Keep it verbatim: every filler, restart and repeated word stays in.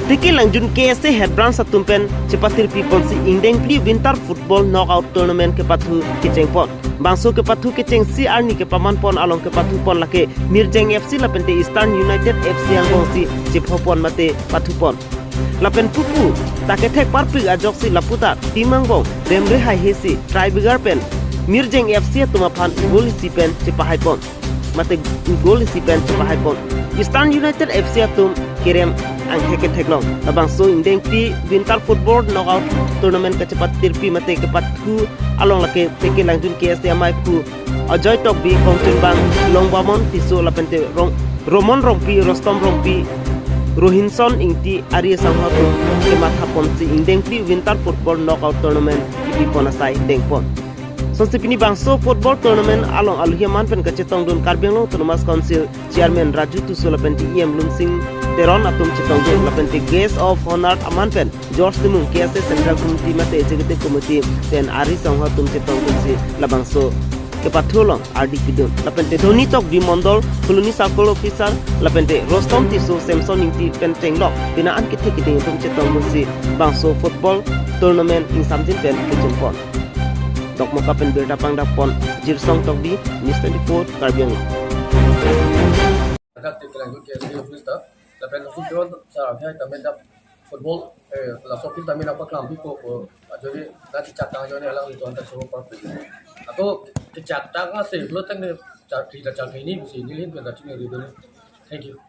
Tiki Langjun K S A Head Branch atum pen chepatirpi ponsi ingdeng phli Winter Football Knockout Tournament kepathu kecheng pon. Bangso kepathu kechengsi arni kepaman pon along kepathu pon lake Mirjeng F C lapente Eastern United F C angbongsi chepho pon mate pathu pon. Lapen pupu ta kethek parpik ajoksi lapu ta team angbong remre haihesi tiebreaker pen Mirjeng F C atum aphan goal isi pen chepahai pon. Mate goal isi pen chepahai pon. Eastern United F C atum kerem angthek kethek long. Labangso ingdeng phli Winter Football Knockout Tournament kachepatirpi mate kepathu along lake Tiki Langjun K S A amaiphu Ajoy Tokbi, kongchunbang Longbamon Tisso lapente Rong, Romon Rongpi, Rostom Rongpi, Rohinson Ingti ari asangho atum kematha ponsi ingdeng phli Winter Football Knockout Tournament kipi pon asai deng pon. Sonsi pini bangso football tournament along aluhi aman pen kachetongdun Karbi Anglong Autonomous Council Chairman Raju Tisso lapente E M Lunsing Teron atum chetongdun lapente Guest of Honor aman pen George Timung K S A Central Committee mate Executive Committee pen ari asangho atum chetongdunsi labangso kepathu along ardi pidun. Lapente Dhoni Tokbi Mondol Colony Circle Officer lapente Rostom Tisso, Samson Ingti pen chenglok pina an kethe keding atum chetongdunsi bangso football tournament ingsamjin pen kecheng pon. Dokmoka pen birta pangdak pon Jirsong Tokbi, News twenty-four, Karbi Anglong. Dak Tiki Langjun K S A office ta, lapen laso pon sa akhai ta men dak football, eh, laso pon ta men apa kelam biko ko, ajori dak kechak tang ajori alanglitum ta so parpik. Ako kechak tang ase lo tang ne chak kita chak ini si nilin pen ta chini ridun. Thank you.